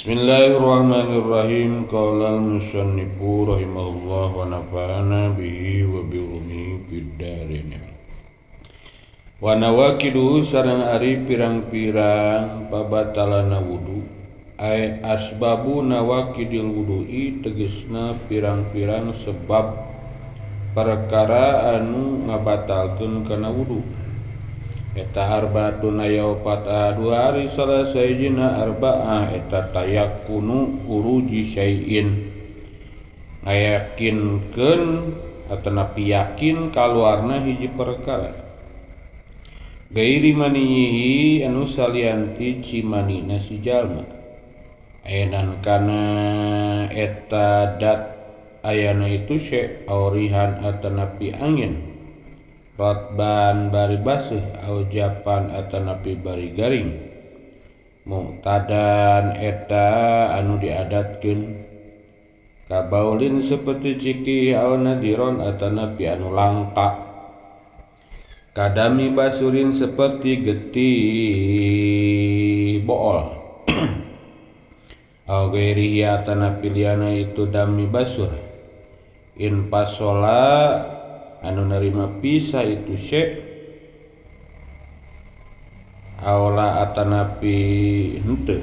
Bismillahirrahmanirrahim. Qala al-musannifu rahimahullah wa nafa'ana bihi wa bi ulumihi fid dharain. Wa nawaqiduhu sareng ari pirang-pirang pabatalana wudu. Ai asbabu nawaqidil wudu'i tegesna pirang-pirang sebab perkara anu ngabatalkeun kana wudu. Eta arbaatun aya opat dua ari salah sahijina arba'ah eta tayakunu uruji syai'in ngayakinkeun atanapi yakin kaluarna hiji perkara gairi manihi anu salianti cimanina si jalma ayanan kana eta dat ayana itu syai' aurihan atanapi angin rotban bari baseuh au japan atanapi bari garing mu'tadan eta anu diadatkeun kabaulin seperti ciki au nadiron atanapi anu langka kadami basurin seperti getih bool au gairihi atanapi liana itu dami basur in pasola anu nerima pisah itu syek aula atanapi henteu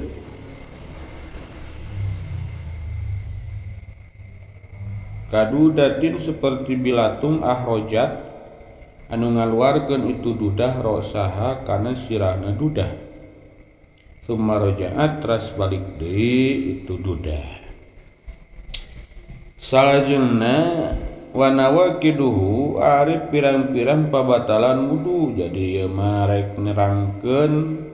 kadudatin seperti bilatung ahrojat anu ngaluarkeun itu dudah rosaha kana sirahna dudah sumarojaat teras balik deui itu dudah. Salajengna wa nawaqiduhu ari pirang-pirang pabatalan wudu. Jadi ieu mah rek nerangkeun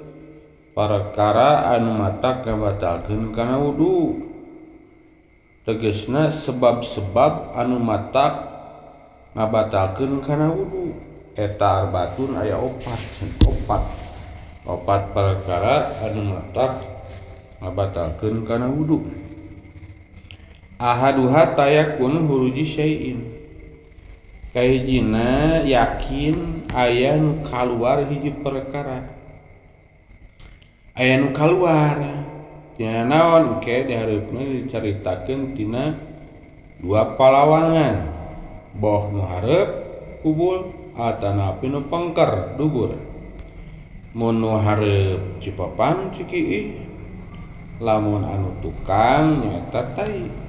perkara anu matak ngabatalkeun kana wudu, tegesna sebab-sebab anu matak ngabatalkeun kana wudu. Eta arbatun aya opat perkara anu matak ngabatalkeun kana wudu. Ahaduha tayakun huruji syai'in kahijina yakin aya nu kaluar hiji perkara aya nu kaluar tina naon ke dihareupna dicaritakeun tina dua palawangan boh nu hareup kubul atanapi nu pengker dubur. Mun nu hareup cipapang cikiih lamun anu tukang nyaeta tai.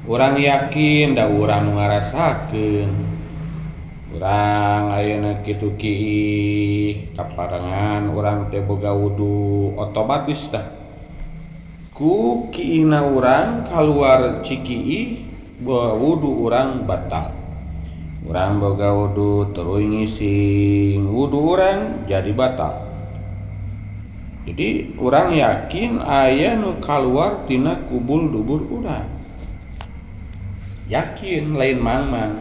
Urang yakin da urang nu ngarasakeun urang ayeuna kitu kiih kaparengan urang teh boga wudu otomatis dah ku kiihna urang kaluar cikiih boga wudu urang batal. Urang boga wudu terus ngising wudu urang jadi batal. Jadi urang yakin aya nu kaluar tina kubul dubur urang, yakin lain mangmang.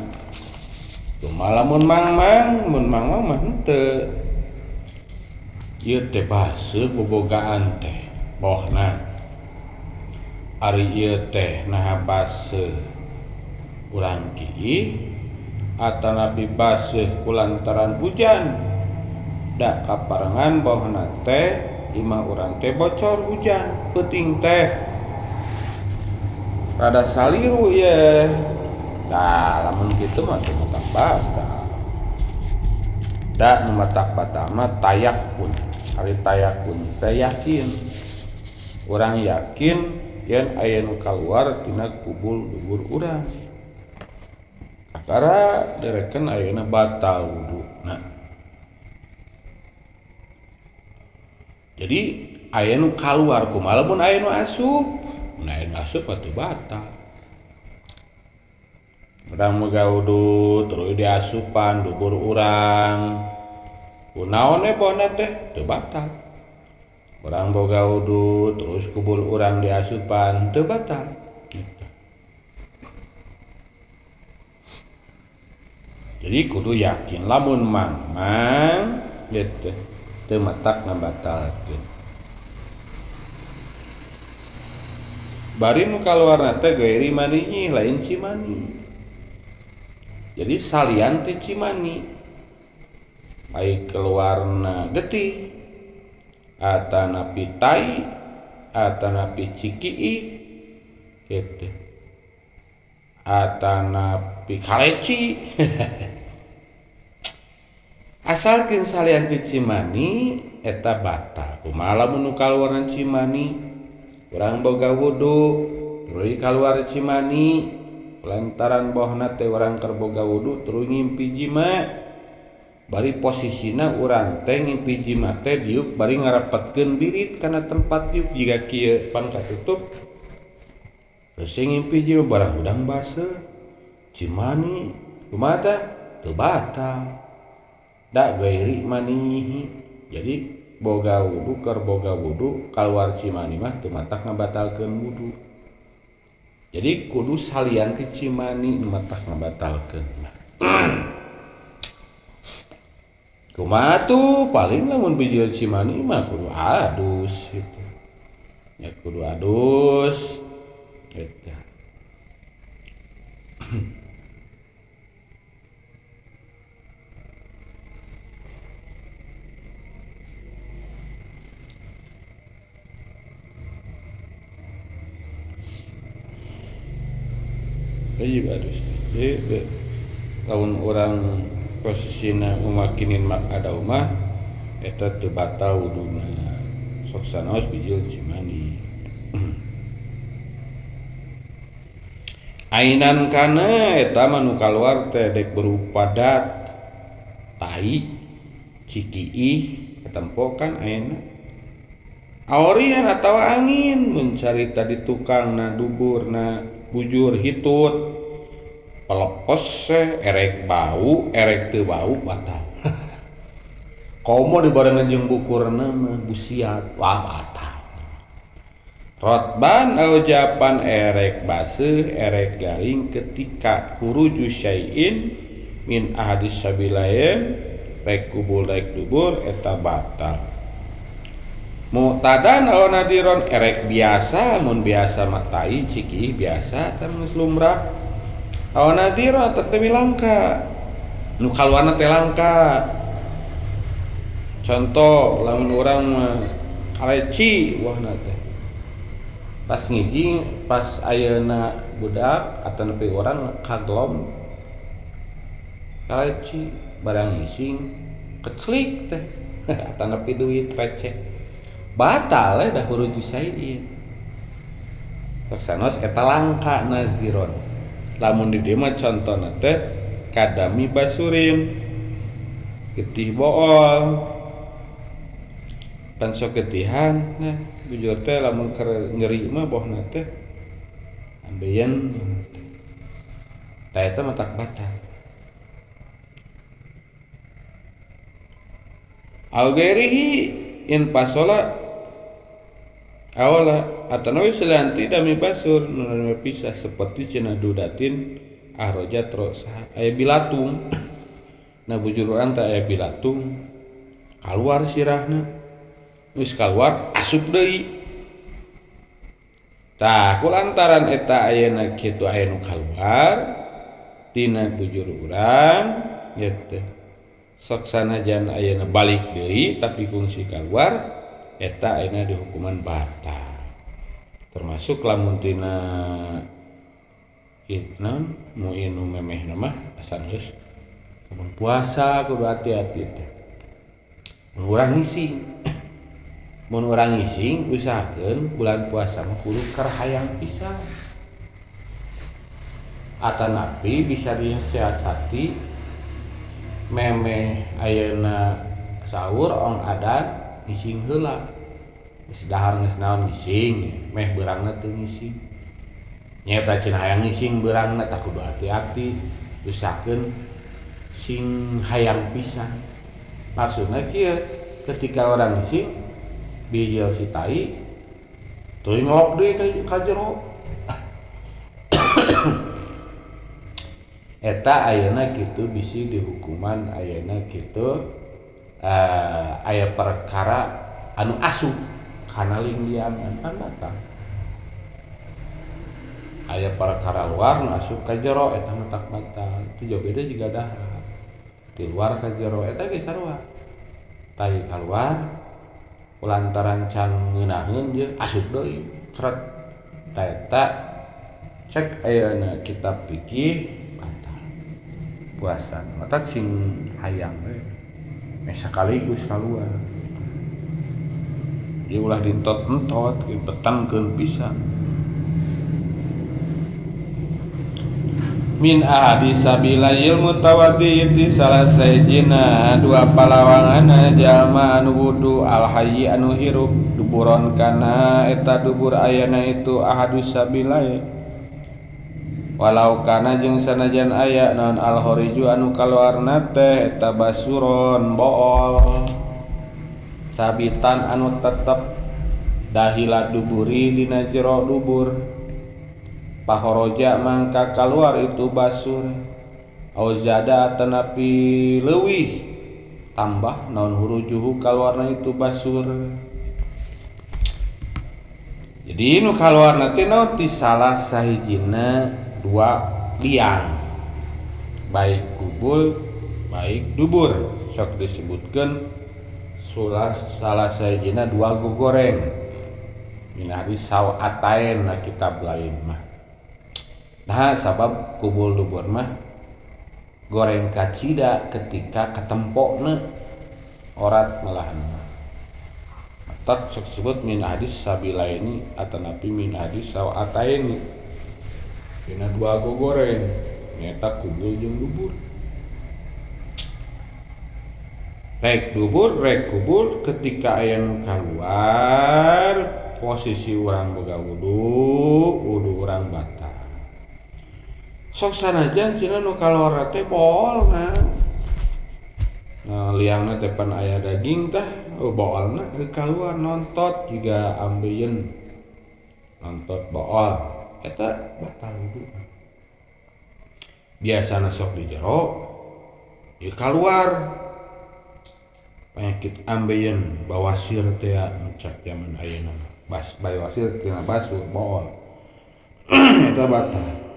Cuma lamun mangmang mun mangmang mah henteu ieu teh baseuh bobogaan teh bohna ari ieu teh naha baseuh urang kiih atanapi baseuh kulantaran hujan da kaparengan bohna teh imah urang teh bocor hujan peuting teh rada saliru ye. Nah, lamun kitu mah teu matak batal. Da nu matak batal mah tayakun. Ari tayakun teh yakin. Urang yakin yen aya nu kaluar tina kubul dubur urang. Kakara direken ayeuna batal wuduna. Jadi aya nu kaluar kumaha lamun aya nu asup? Nah, asup atuh batal. Urang boga wudu terus diasupan dubur urang. Kunaon we bona teh teu batal. Urang boga wudu terus kubul urang diasupan teu batal. Gitu. Jadi kudu yakin lamun mangmang gitu teu matak ngabatalkeun. Bari nu kaluarna teh gairi manihi lain cimani. Jadi salian teh cimani. Ai keluarna getih atanapi tai atanapi cikiih kitu atanapi kaleci asalkeun salian ti cimani eta batal. Kumaha lamun nu kaluaran cimani urang boga wudu tuluy kaluar cimani lantaran bohna teh urang keur boga wudu tuluy ngimpi jima bari posisina urang teh ngimpi jima teh diuk bari ngarapatkeun birit kana tempat diuk jiga kieu pan katutup terus ngimpi jima barang udang baseuh cimani kumaha tah teu batal da gairi manihi. Jadi boga wudu keur boga wudu kaluar cimani mah teu matak ngabatalkeun wudu. Jadi kudu salian ti cimani matak ngabatalkeun mah. Kumaha tuh paling lamun bijil cimani mah kudu adus gitu. Ya kudu adus gitu. Wajib adus. Jadi lamun urang posisina umakinin mak ada umah eta teu batal wuduna sok sanaos bijil cimani. Ainan kana eta mah nu kaluar teh dek berupa dat tai cikiih ketempokan ayeuna aorian atawa angin mencari tadi tukang na dubur na bujur hitut pelepes erek bau erek teu bau batal. Komo dibarengan jeung bukurna mah busiat wah batal. Rotban au japan erek baseuh erek garing ketika khuruju syai'in min ahadis sabilain rek kubul rek dubur eta batal. Mu'tadan au nadiron erek biasa mun biasa mah tai cikih biasa teh geus lumrah. Au nadiron teh langka nu kaluarna teh langka. Contoh lamun urang mah kaleci wahna teh pas ngijing pas ayeuna budak atawa nepi urang kaglom kaleci barang ngising keclik teh atawa nepi duit receh batal dah huruju sayin. Sok sanos eta langka naziron. Lamun di dieu mah contona teh kadami basurin getih bool pan sok getihan nah bujur teh lamun keur nyeri mah bohna teh ambeien tah eta mah tak batal. Au gairihi in pasola awala atanawi selanti dami basur nunami pisah seperti cenah dudatin ahroja terus aya bilatung. Nah bujur urang teh aya bilatung kaluar sirahna geus kaluar asup deui. Tah kulantaran eta ayeuna kitu aya nu kaluar tina bujur urang ieu teh sok sanajan ayeuna balik deui tapi kungsi kaluar eta ayeuna dihukuman batal. Termasuk lamun tina naon muinu memehna mah asa geus lamun puasa kudu hati-hati teh. Mun urang ngising, mun urang ngising usahakeun bulan puasa mah kudu keur hayang pisan. Atanapi bisa disiasati memeh ayeuna sahur ong adan ngising heula. Geus dahar geus naon ngising, meh beurangna teu ngising. Nyaeta cenah hayang ngising beurangna tah kudu hati-hati, usahakeun sing hayang pisan. Maksudna kieu, ketika orang ngising bijil si tai tuluy ngelok deui ka jero. Eta ayeuna kitu bisi dihukuman ayeuna kitu aya perkara anu asup kana linggiangan kan batal. Aya perkara luar nu asup ka jero eta mah tak batal. Itu jauh beda jiga dahar. Di luar ka jero eta ge sarua. Tai kaluar Lantaran can ngeunaheun je asup deui seret ta eta cek ayeuna kitab fikih batal puasa matak sing hayang we meh sakaligus kaluar ieu ulah dientot-entot betangkeun pisan. Min ahadi sabilayil mutawaddi ti salah sahijina dua palawanganna jalma anu wudu al hayyi anu hirup duburon kana eta dubur ayana itu ahadus sabilai walau kana jeung sanajan aya naon al khariju anu kaluarna teh eta basuron bool sabitan anu tetep dahila duburi dina jero dubur pahoroja mangka kaluar itu basur au zada tanapi leuwih tambah naon hurujuhu kaluarna itu basur. Jadi nu kaluarna teh naon ti salah sahijina dua liang baik kubul baik dubur sok disebutkeun salah sahijina dua gogoreng dina hadis sawatain na kitab lain mah. Nah sabab kubul dubur mah goreng kacida ketika ketempokna orat malahan mah. Matak sok disebut min hadis sabilaini atanapi min hadis sawataini dina dua gogoreng nyaeta kubul jeung dubur. Rek dubur rek kubul ketika aya nu kaluar posisi urang boga wudu, wudu urang batal. Sok sanajan cenah nu kaluar teh boolna. Nah liangna teh pan aya daging tah boolna kaluar nontot jiga ambeien nontot bool eta batal wudu. Biasana sok di jero ieu kaluar penyakit ambeien bawasir teh cak jaman ayeuna bas bawasir tina basur bool eta batal.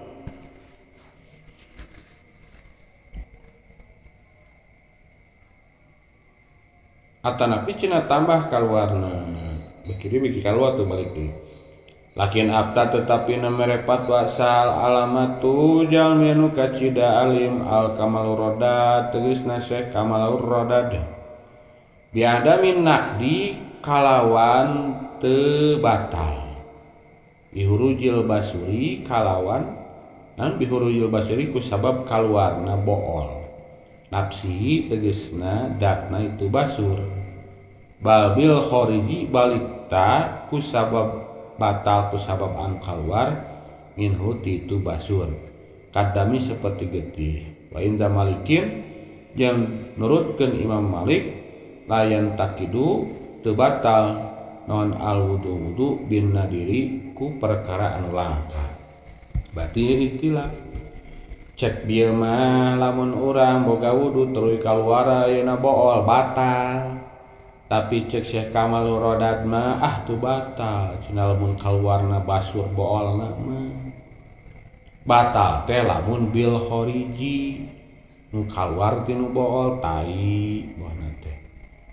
Atanapi cenah tambah kaluarna beki beki kaluar tuh balik deui. Lakin abta tetapi na mere fatwa sal alamatu jalmi anu kacida alim al kamalur rodad tegasna Syekh Kamalur Rodad biadamin nakdi kalawan teu batal bihurujil basuri kalawan nan bihurujil basuri ku sabab kaluarna bool nafsi tegesna datna itu basur bal bil khariji balikta ku sabab batal ku sabab anu kaluar minhu ti itu basur kadami seperti getih wa inda malikin jeung nurutkeun Imam Malik layan takidu teu batal non al wudu wudu bin nadiri ku perkara anu langka berarti ikhtilaf. Cek bieu mah lamun urang boga wudu tuluy kaluar ayeuna bool batal. Tapi cek Syekh Kamalur Rodad mah ah tu batal cenah lamun kaluarna basur boolna mah. Batal teh lamun bil khariji nu kaluar tinu bool tai bohna teh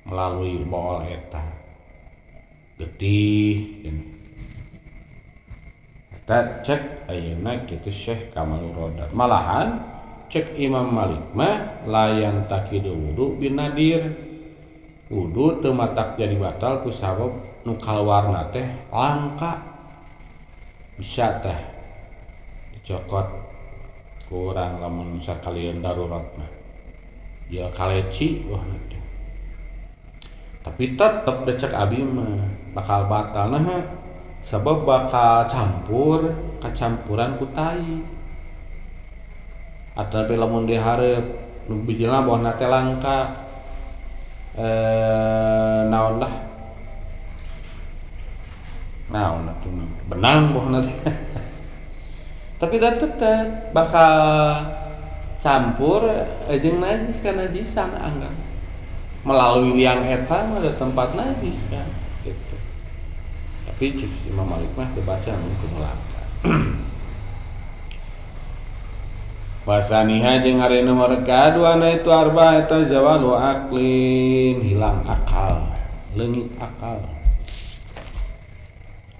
melalui bool eta. Getih cenah. Eta cek ayeuna kitu Syekh Kamalur Rodad. Malahan cek Imam Malik mah layan takidu wudu bin nadir. Wudu teu matak jadi batal ku sabab nu kaluarna teh langka. Bisa teh dicokot kurang lamun sakalian darurat mah. Ya kaleci wah teh. Tapi tetep decek abi mah bakal batal nah sabab bakal campur kacampuran ku tai. Ataupun lamun dihareup nu bijilna bohna teh langka naon lah naon atuh benang bohna teh. Tapi da tetep bakal campur jeung najis kana najisan anggar melalui liang eta mah ada tempat najis kan gitu. Tapi cek Imam Malik mah teu baca mun kumaha. Wasaniha jeung ari nomor kaduana itu arba eta zawalu aklin hilang akal. Leungit akal.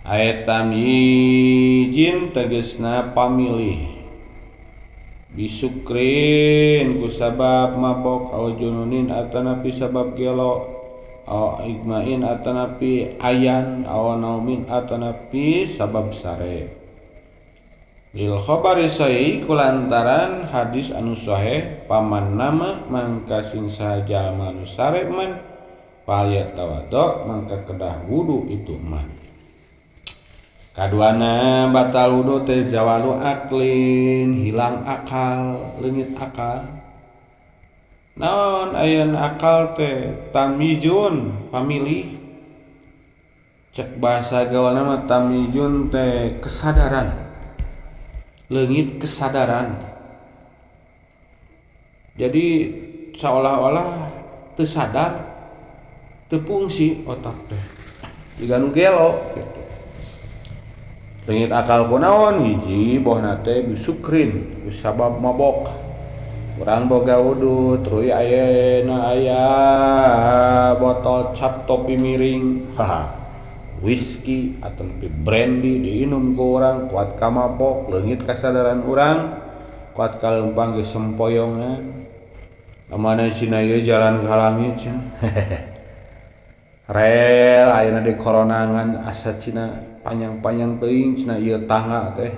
Ayat tamyijin tegesna pamilih. Bisukrin ku sabab mabok au jununin atanapi sabab gelo au igmain atanapi ayan au naumin atanapi sabab sare. Lil khabari sahih kulantaran hadis anu sahih paman nama mangka sing saha jalma anu sare man falyatawaddo mangka kedah wudu itu man. Kaduana batal wudu teh zawalu aklin, hilang akal, leungit akal. Naon ayeuna akal teh tamyijun, pamilih. Cek bahasa gaulna mah tamyijun teh kesadaran. Leungit kesadaran. Jadi seolah-olah teu sadar, teu fungsi otak teh. Jiga nu gelo gitu. Leungit akal kunaon hiji bohna teh bisukrin kusabab mabok. Urang boga wudu tuluy ayeuna aya botol cap topi miring, haha. Whisky atau brandy diinum ku urang kuat ka mabok, leungit kasadaran urang, kuat ka lempang geus sempoyongan. Amana cina ieu jalan ka langit cenah. Rel ayeuna di koronangan asa cina panjang-panjang teuing cenah ieu tangga teh.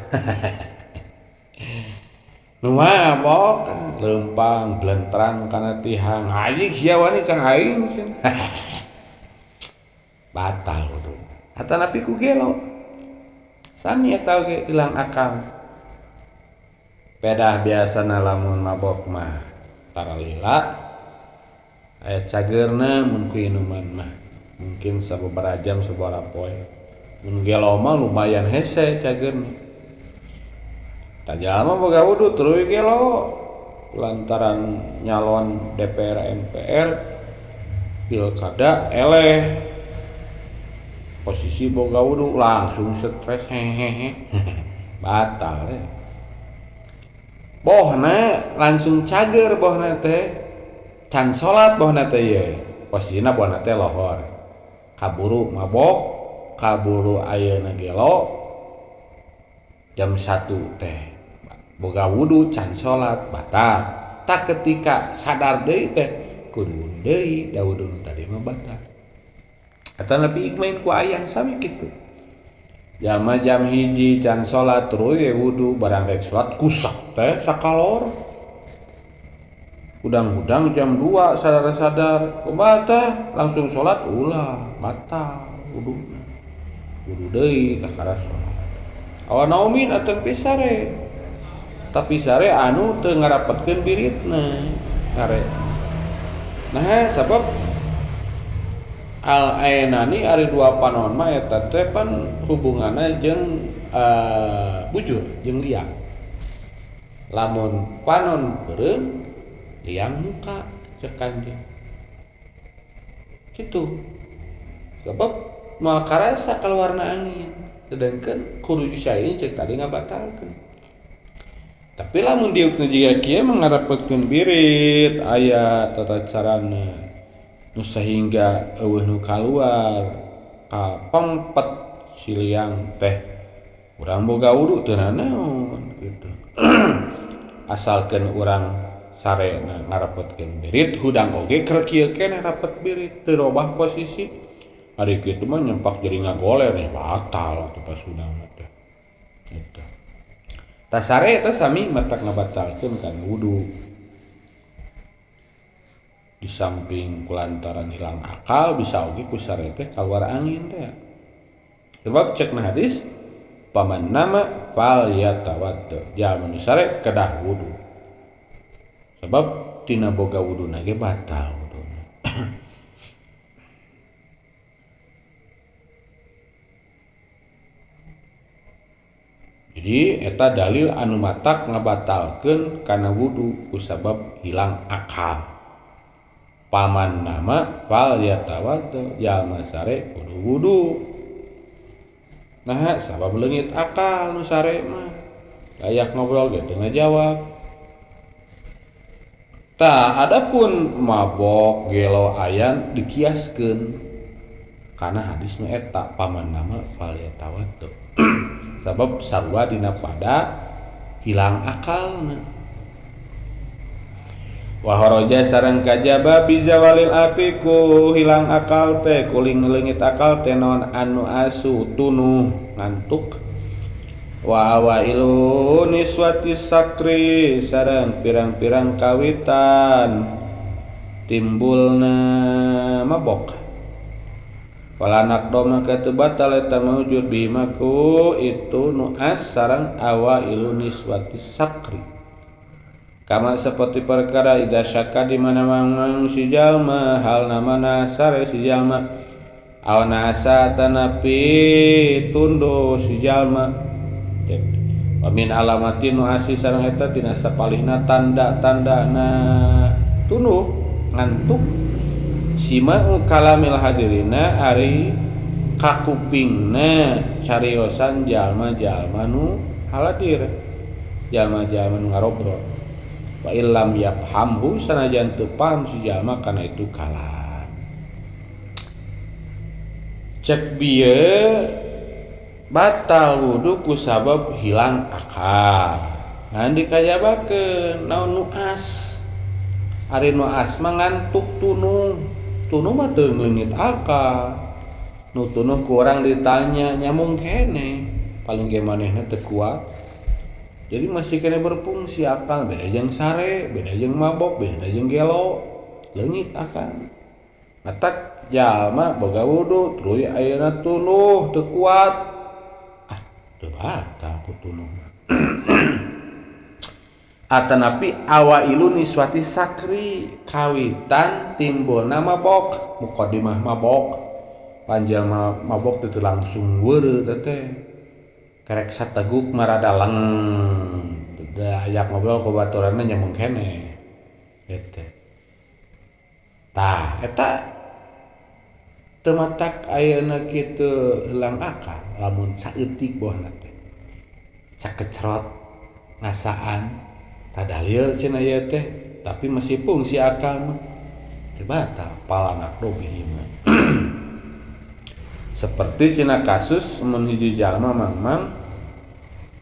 Nu mabok leumpang blentrang kana tihang, anjing sia wani ka aing cenah. Batal wudu. Atanapi ku gelo. Sami eta oge hilang akal. Pedah biasana lamun mabok mah taralila aya cageurna mun ku inuman mah. Mungkin sababaraha jam sababaraha poe. Mun gelo mah lumayan hese cageurna. Tah jalma boga wudu tuluy gelo lantaran nyalon DPR MPR pilkada eleh. Posisi boga wudu langsung stres hehehe. Batal we. Bohna langsung cager bohna teh. Can salat bohna teh ieu. Posisina bohna teh lohor. Kaburu mabok, kaburu ayeuna gelo. Jam 1 teh boga wudu can salat batal. Tak ketika sadar deui teh kudu deui da wudu nu tadi mah batal. Atanapi main ku ayang sami kitu. Jalma jam 1 can salat tuluy we wudu barang rek salat kusak teh sakalor. Hudang-hudang jam 2 sadar-sadar kumaha teh langsung salat ulah batal wuduna. Wudu deui kakara salat. Awan naumin atuh pisare. Tapi sare anu teu ngarapetkeun biritna sare. Nah sabab al ainani ari dua panon mah eta teh pan hubunganna jeung bujur jeung liang. Lamun panon beureum liang muka cek kanjeng. Kitu. Sebab moal karasa kaluarna angin. Sedangkan kudu disain cek tadi ngabatalkeun. Tapi lamun diuk nu jiga kieu mah ngarapetkeun birit aya tata carana nu sehingga eueuh nu kaluar kapempet si liang teh urang boga wudu teu nanaon gitu. Asalkeun urang sarena ngarapetkeun birit hudang oge keur kieu keneh rapet birit teu robah posisi. Ari kitu mah nyempak jadi ngagoler nih batal atuh pas hudang teh gitu. Tah sare eta sami matak ngabatalkeun kana wudu. Di samping kulantaran hilang akal bisa oge ku sare teh kaluar angin teh. Sebab cek na hadis paman nama fal yatawaddo jalma nu sare kedah wudu. Sebab tina boga wuduna ge batal wuduna. Jadi eta dalil anu matak ngabatalkeun kana wudu kusabab hilang akal. Paman nama fal yatawaddo jalma sare kudu wudu. Nah sabab leungit akal nu sare mah. Layak ngobrol ge teu ngajawab. Tah adapun mabok gelo ayan dikiaskeun. Karena hadis nu eta paman nama falyatawaddo. Sabab sarua dina pada hilang akalna. Wa haraja sareng kajaba bizawalil aqiku hilang akal teh kuling leungit akal teh naon anu asu tunuh ngantuk. Wa awailu niswati sakri sareng pirang-pirang kawitan timbulna mabok. Walanak doma ka teu batal eta maujud bimaku itu nuas sareng awailu niswati sakri. Kama seperti perkara ida syaka di mana mang si jalma hal namana sare si jalma awana asa tanapi tunduh si jalma. Wa min alamati nuasi sareng eta tina sapalihna tanda-tandana tunduh ngantuk sima'u kalamil hadirina ari kakupingna cariosan jalma-jalma nu haladir jalma-jalma nu ngarobrol. Wa illam yafhamhu sanajan teu paham si jalma kana itu kalam. Cek bieu batal wudu ku sabab hilang akal. Ngan dikajabakeun naon nuas. Ari nuas mah ngantuk tunuh. Tunuh mah teu ngeungit akal. Nu tunuh ku urang ditanya nyambung keneh. Paling ge manehna teu kuat. Jadi masih kena berfungsi akal, beda jeung sare, beda jeung mabok, beda jeung gelo, leungit akal. Matak jalma boga wudu tuluy ayeuna tunuh teu kuat. Ah, teu batal ku tunuh. Atanapi awailu niswati sakri kawitan timbulna mabok, mukadimah mabok. Panjang mabok teu langsung weureu teh. Kerek sateguk maradaleng da ayak ngobrol ku baturanna nyambung keneh eta. Tah eta teu matak ayeuna kitu heulang akal lamun saeutik bohna teh sakecrot ngasaan rada lieur cenah ieu teh tapi masih fungsi akal mah teu batal palanak dobi mah. Seperti cina kasus mun hiji jalma mangmang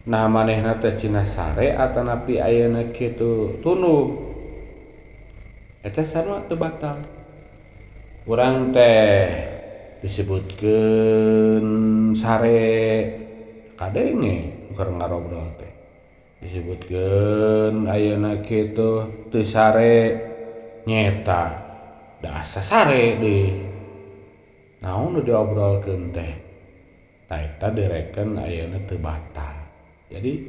nah manehna teh cina sare atanapi ayeuna kitu tunduh eta sarua teu batal. Urang teh disebutkeun sare kadenge keur ngarobrol teh disebutkeun ayeuna kitu teu sare nyeta da asa sare deui. Naon nu diobrolkeun teh ta eta direken ayeuna teu batal. Jadi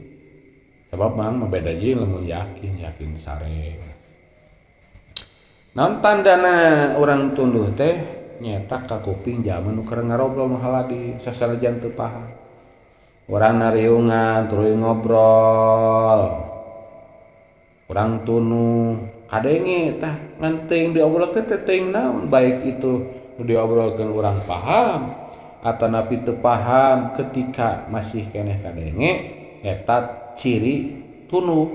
sebab mah beda jeung lamun yakin yakin sare. Naon tandana urang tunduh teh nyeta ka kuping jalma nu keur ngarobrol nu haladi sasanajan teu paham. Urang nariungan tuluy ngobrol. Urang tunuh kadenge tah ngan teuing diobrolkeun teh teuing naon baik itu diobrolkeun urang paham atanapi teu paham ketika masih keneh kadenge eta ciri tunuh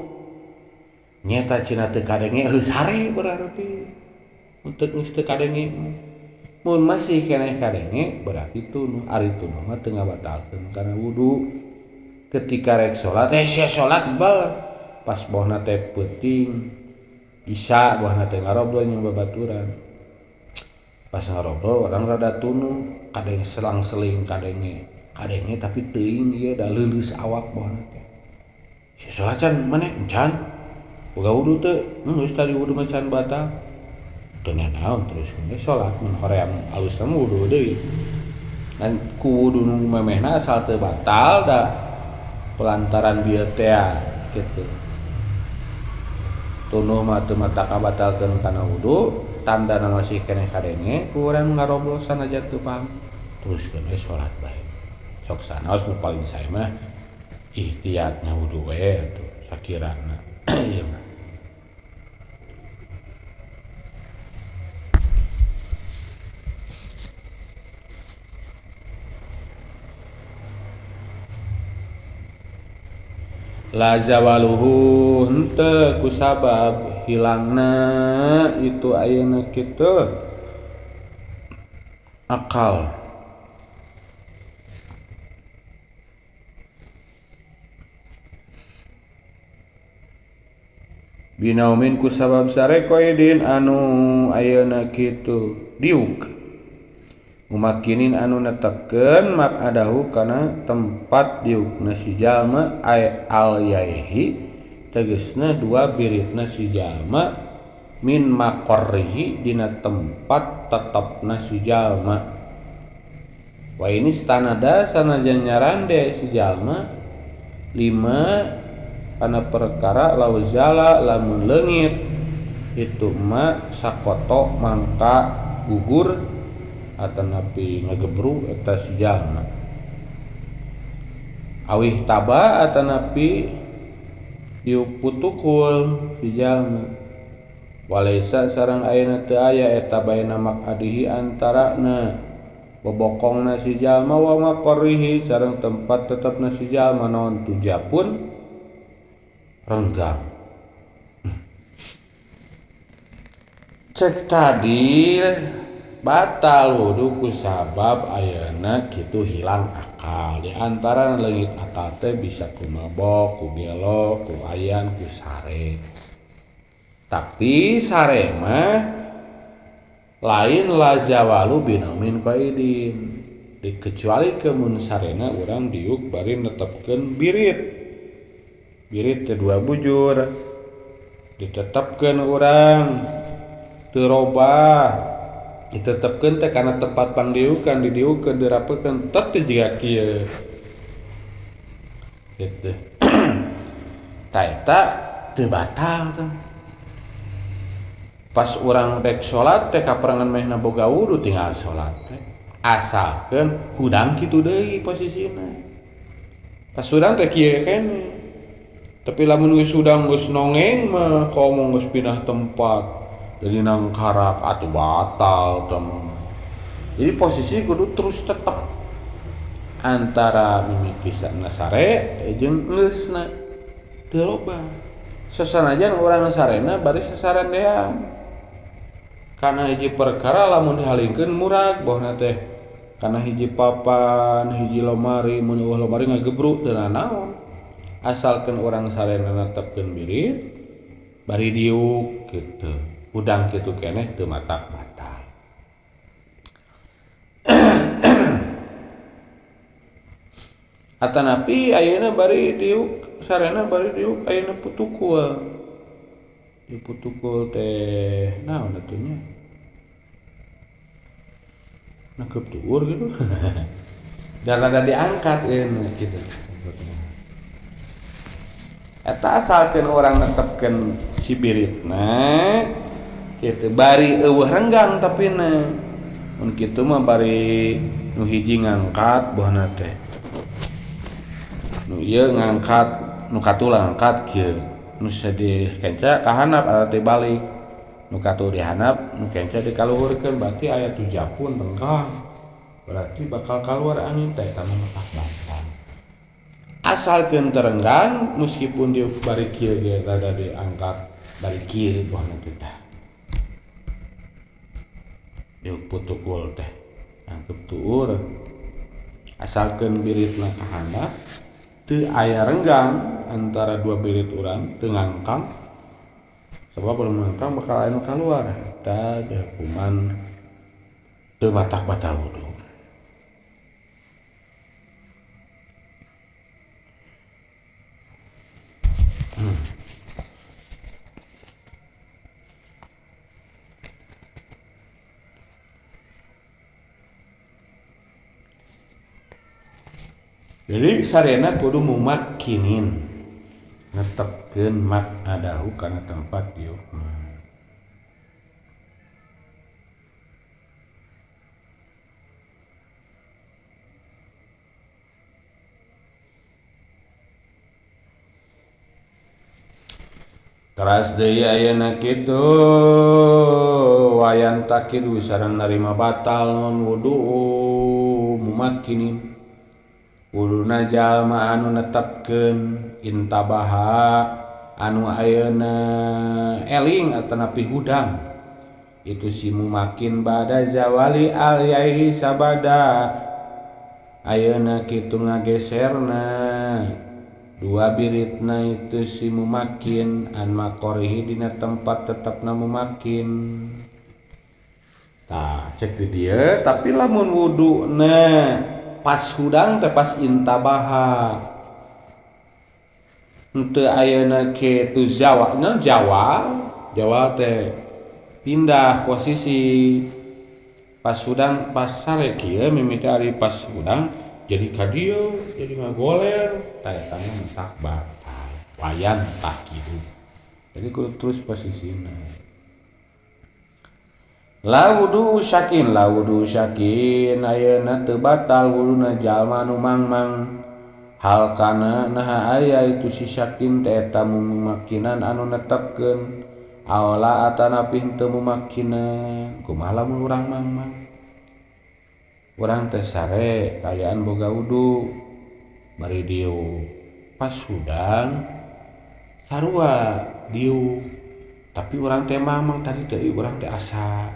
nyeta cina teu kadenge heuh sare berarti untuk geus teu kadenge mun masih keneh kadenge berarti tunuh. Ari tunuh mah teu ngabatalkeun kana wudu. Ketika rek salat teh sia salat bal pas bohna teh peuting isya bohna teh ngarobrol jeung babaturan pas ngarobrol orang rada tunuh kadeng selang-seling kadenge kadenge tapi teuing ieu da leuleus awak bohna teh si salat can maneh can boga wudu teu geus tadi wudu mah can batal teu nanaon terus ge salat mun hoream alus mah wudu deui dan ku wudu nu memehna asal teu batal da pelantaran bieu teh kitu tunuh mah teu mata kabatalkeun kana wudu tandana masih keneh kadenge ku urang ngarobrol sanajan teu paham teruskeun we salat bae. Sok sanaos nu paling sae mah ihtiyatna wudu we atuh sakirana. Ieu mah la zawaluhu henteu kusabab hilangna itu ayeuna kitu akal. Binaumin ku sabab sare qaidin anu ayeuna kitu diuk mumakinin anu netepkeun makadahu kana tempat diukna si jalma ay al yaihi tegesna dua biritna si jalma min maqarrihi dina tempat tetepna si jalma. Wa ini stanada sanajan nyarande si jalma lima kana perkara lauzala lamun leungit itu ma sakoto mangka gugur atanapi ngagebru eta si jalma awih taba atanapi diputukul si jalma walaisa sareng ayeuna teu aya eta baina maqadihi antarana bobokongna si jalma wa maqarrihi sareng tempat tetepna si jalma naon tujapun renggang. Cek tadi batal wudu ku sabab ayeuna kitu hilang akal. Di antara leungit akal teh bisa ku mabok, ku gelo, ku ayan, ku sare. Tapi sare mah lain lazawalu binomin qaidin. Dikecuali kemun sarena urang diuk bari netepkeun birit. Birit teh dua bujur ditetapkeun urang teu robah ditetapkeun teh kana tempat pangdiukan didiukeun dirapekeun tet teh jiga kieu kitu. Ta eta teu batal teh. Pas urang rek salat teh kaparengan mehna boga wudu tinggal salat teh asalkeun hudang kitu deui posisina. Pas hudang teh kieu keneh. Tapi lamun geus hudang geus nongeng mah komo geus pindah tempat jadi nangkarak atuh batal teh mah. Jadi posisi kudu terus tetep antara mimiti sare jeung geusna teu loba. Sasanajan urang sarena bari sasarendean. Kana hiji perkara lamun dihalingkeun murag bohna teh kana hiji papan, hiji lomari, mun eueuh lomari ngagebruk teu nanaon. Asalkeun urang sarena netepkeun birit bari diuk kitu. Hudang kitu keneh teu matak batal. Atanapi ayeuna bari diuk sarena bari diuk ayeuna putukul. Diputukul teh naon atuh nya? Nangkep tuur gitu. Dan rada diangkat ayeuna kitu. Eta asalkeun urang netepkeun si biritna kitu bari eueuh renggang tapina. Mun kitu mah bari nu hiji ngangkat bohna teh. Nu ieu ngangkat, nu katulah ngangkat kieu. Nu sedih kenca kahanap atau dibalik. Nu katuh dihanap, nu kenca dikaluhurkeun berarti aya tujapun renggang. Berarti bakal kaluar angin teh eta mah matak batal. Asalkeun terenggang meskipun dia bari kieu ge rada diangkat bari kieu bohna teh tah. Diuk putukul teh angkep tuur. Asalkeun biritna kahandap teu aya renggang antara dua birit urang teu ngangkang. Sebab lamun ngangkang bakal aya nu kaluar eta hukuman teu matak batal wudu. Jadi sarena kudu mumakkinin netepkeun makadahu kana tempat diukna. Teras deui ayeuna kitu wayan takidu sareng narima batal non wudu mumakkinin. Wuduna jalma anu netepkeun intabaha anu ayeuna eling atanapi hudang itu si mumakin bada zawali al yaihi sabada ayeuna kitu ngageserna dua biritna itu si mumakin an makorihi dina tempat tetapna mumakin. Tah cek di dieu tapi lamun wuduna pas hudang teh pas intabaha henteu ayeuna kitu jawa nya jawa jawa teh pindah posisi pas hudang pas sare kieu mimiti ari pas hudang jadi ka dieu jadi ngagoler tah eta mah mentak batal wayan tah kitu jadi kudu terus posisina. La wudu syakin la wudu syakin ayeuna teu batal wuduna jalma nu mangmang hal kana naha aya itu si syakin teh eta mumakinan anu netepkeun awala atanapi henteu mumakinan. Kumaha lamun urang mangmang urang teh sare kaayaan boga wudu bari dieu pas hudang sarua dieu tapi urang teh mangmang tadi teh urang teh asa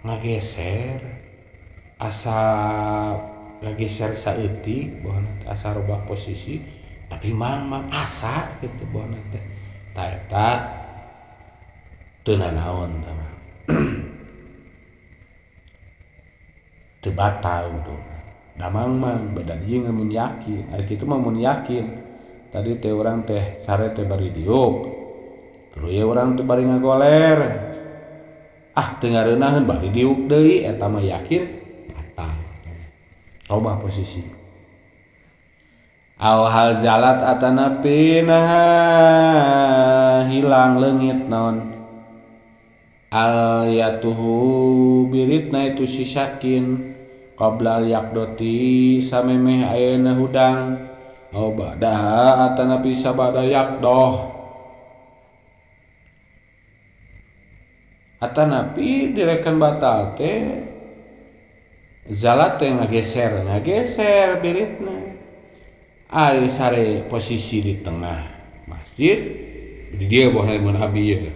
ngageser asa ngageser saeutik bahwa asa robah posisi tapi mangmang asa gitu bahwa teh ta eta teu nanaon tah mah teu batal tuh da mangmang beda jeung mun yakin ari kitu mah mun yakin tadi teh urang teh sare teh bari diuk terus ye urang teh bari ngagoler ah teu ngareunaheun bari diuk deui eta mah yakin batal robah posisi. Aw hal zalat atanapi naha hilang leungit naon al yatuhu biritna itu si syakin qoblal yaqdoti samemeh ayeuna hudang aw ba'daha atanapi sabada yaqdoh atanapi direkan batal teh zalat teh ngageser ngageser biritna ari sare posisi di tengah masjid di dieu boh mun abi ieu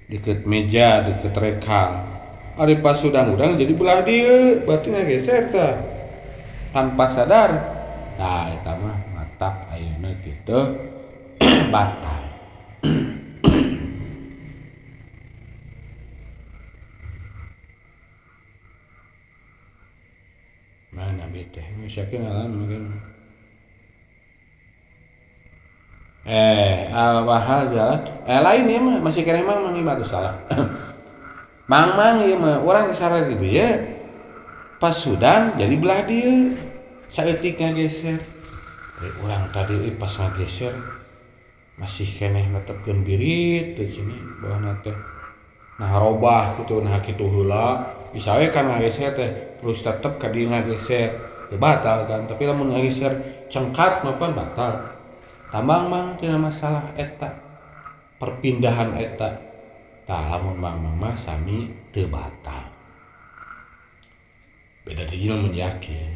deket meja deket rekal ari pas hudang-hudang jadi belah dieu berarti ngageser tah tanpa sadar tah eta mah matak ayeuna kitu batal. Mana bete syakin alam mungkin wahal jalat lain ieu mah masih kene mang mang ieu salah mang mang ieu mah urang disare di dieu pas hudang jadi belah dieu saeutik ngageser urang tadi pas ngageser masih keneh netepkeun birit teh cenah bawahna teh nah robah kitu nah kitu heula bisa we kan ngageser teh terus tetep ka dieu ngageser teu batal kan tapi lamun ngageser cengkat mah pan batal tambang mang tina masalah eta perpindahan eta tah lamun mang mah sami teu batal beda deui lamun yakin.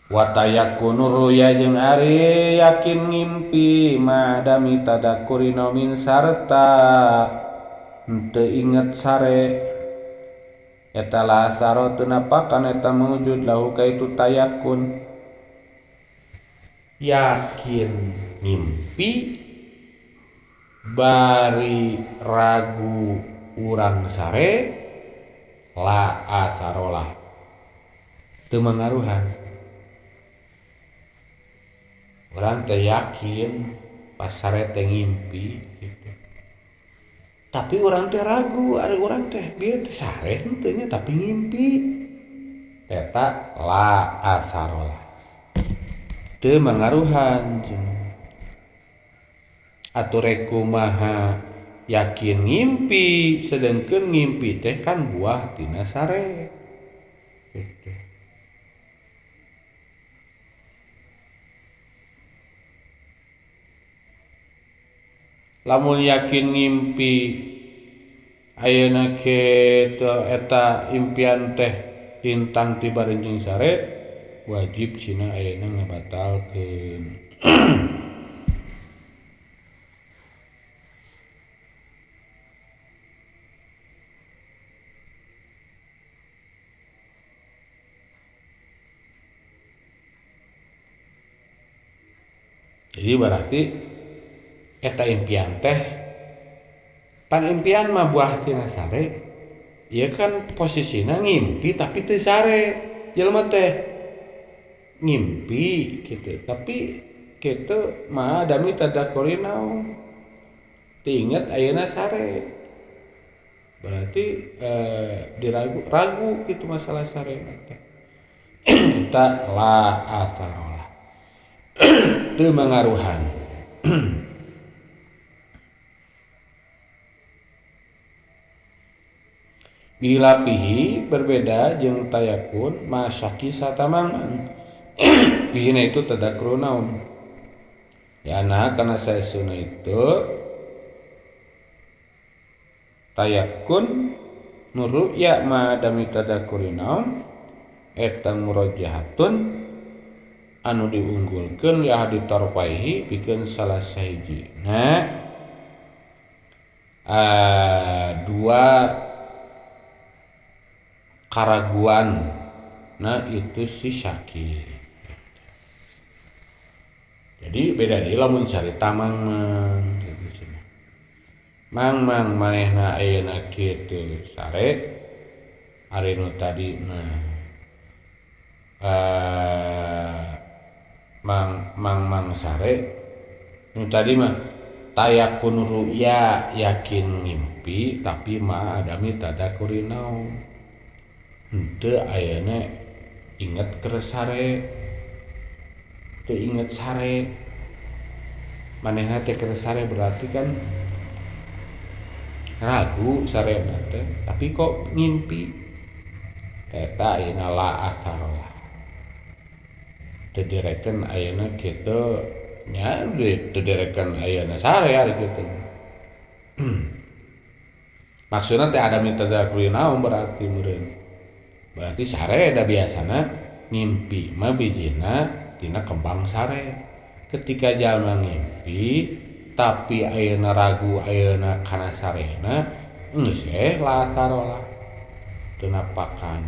Wa tayakkunu ruya jeung ari yakin ngimpi madami tadakkuri naumin sarta henteu inget sare eta la asaro teu napakan eta mawujud lahu ka itu tayakun yakin ngimpi bari ragu urang sare la asarolah teu mangaruhan. Urang teh yakin pas sare teh ngimpi gitu. Tapi urang teh ragu, ari urang teh bieu teh sare henteu nya tapi ngimpi. Eta la asarolah. Teu mangaruhan cenah. Atuh rek kumaha yakin ngimpi sedengkeun ngimpi teh kan buah tina sare. Gitu. Lamun yakin ngimpi ayeuna kitu eta impian teh lintang ti barenjing sare wajib cina ayeuna ngabatalkeun. Jadi berarti eta impian teh pan impian mah buah tina sare, ieu kan posisina ngimpi tapi teu sare jelema teh ngimpi gitu tapi kitu mah dami tadakuri naon teu inget ayeuna sare berarti diragu ragu gitu masalah sare teh eta la asarolah teu mangaruhan. Bila pihi berbeda jeung tayakun masyaki satamang pihina itu tadakru naum ya nah karena saya sunnah itu tayakun nuru ya ma dami tadakuri naum eta murajahatun anu diunggulkeun ya ditarpaihi pikeun salah sahiji. Nah dua karaguan nah itu si syaki. Jadi beda deui lamun carita mang-mang gitu cenah. Mang-mang manehna ayeuna kitu sare ari nu tadi mah mang-mang sare nu tadi mah tayakun ru'ya yakin ngimpi tapi ma adami tadakuri naum henteu ayeuna inget keur sare teu inget sare manehna teh keur sare berarti kan ragu sarena teh tapi kok ngimpi eta ayeuna la asarolah teu direken ayeuna kitu nya teu direken ayeuna sare ari kitu. Maksudna teh ada minta tadakuri naum berarti meureun berarti sare da biasana ngimpi mah bijina tina kembang sare. Ketika jalma ngimpi tapi ayeuna ragu ayeuna kana sarena geus eh la sarolah teu napakan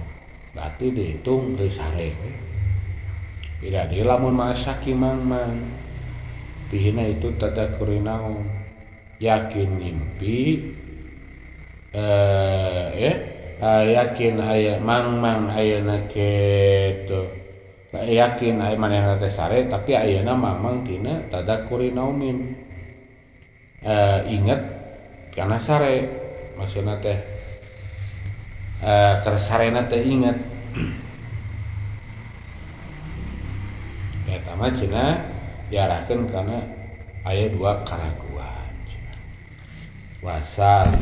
berarti dihitung geus sare. Bila deui lamun masaki mang-mang pihina itu tadakuri naum yakin ngimpi yakin aya mang-mang ayeuna kitu yakin aya manehna teh sare tapi ayeuna mang-mang tina tadakuri naumin inget kana sare maksudna teh keur sarena teh inget eta mah cenah diarahkeun kana aya dua karaguan wasal.